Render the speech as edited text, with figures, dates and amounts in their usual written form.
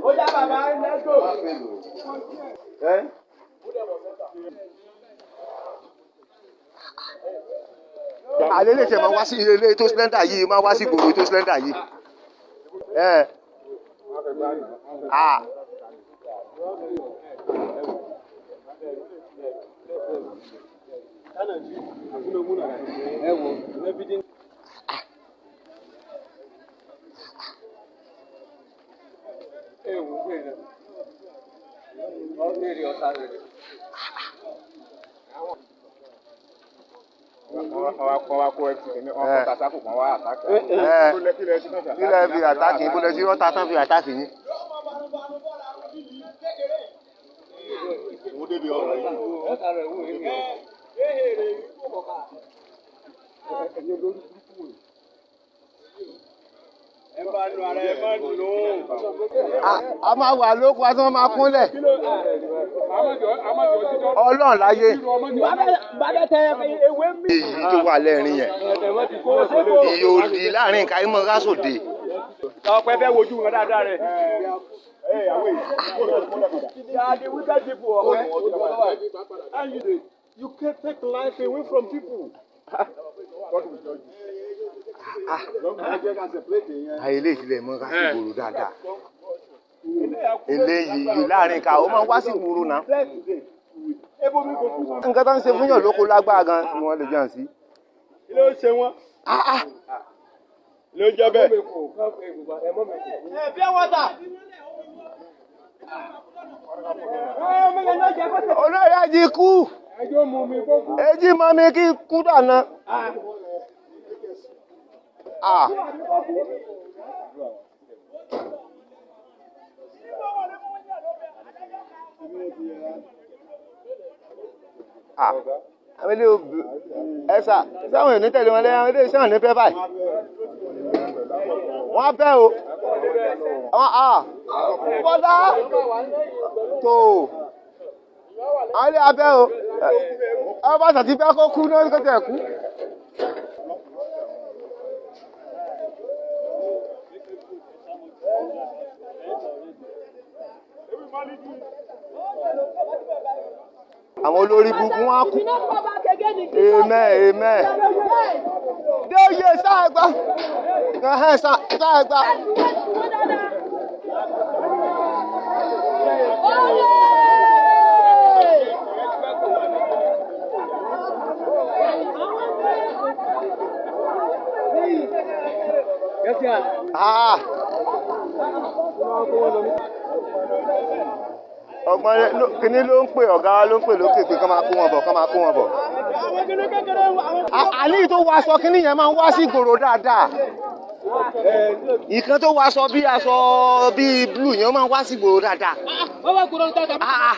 Ó yá bàbá, let's go. Àlẹ́ lè tẹ̀ máa wá sí ilé tó slender yìí, máa wá sí gbòòrò tó slender yìí. Ẹ ah. Wọ́n wá kó FT ní wọ́n kó tasaku kan wá attack. Ẹ kílẹ̀ fi attack yín, bó lẹ sí wọ́n ta tán fi attack yín. A máa wà lóko, a tún máa kúnlẹ̀. Ọlọ́run láyé. Èyí tó wà lẹ́rìn yẹn. Iye òdì láàrin nǹkan ayé mọ́ rásòde. Ọpẹ fẹ́ wojú wọn dáadáa rẹ. They are the wicked people, ọpẹ. You can't take life away from people. Ayé lè tilẹ̀ mọ́ ká sí ìgboro dáadáa. Eléyìí yìí láàrin ká ó máa wá sí ìgboro náà. Nǹkan tó ń ṣe fún yàn lóko lágbára gan ni wọ́n lè jẹun sí. Kí ló ń ṣe wọ́n? Ló ń jẹ́ bẹ́ẹ̀. Pure water. Olórí ẹjì kú. Èjì mọ́ mi kí kú dànù. Ah. Ah. Àwọn ilé òbí ẹ̀sà sáwọn èèyàn ní tẹ̀lé wọn lẹ́yìn, àwọn ilé iṣẹ́ ní pẹ́ báyìí. Wọ́n á bẹ́ o. Wọ́n á bọ́lá tó. Àwọn ilé abẹ́ o. Ẹ bá ṣàti fẹ́ kó kú náà kó tẹ̀ kú. Àwọn olórí burúkú wọn á kú. Amen, amen. Déyé sáàgbà. Ẹ̀hẹ́n sáàgbà. Ah. Ọgbọ́n kíní ló ń pè, ọ̀gá wa ló ń pè lókè pé kán máa kó wọn bọ̀, kán máa kó wọn bọ̀. Àní tó wọ aṣọ kíní yẹn máa ń wá sí ìgboro dáadáa. Ìkan tó wọ aṣọ bí aṣọ bíi blue yẹn máa ń wá sí ìgboro dáadáa. Ah, ah.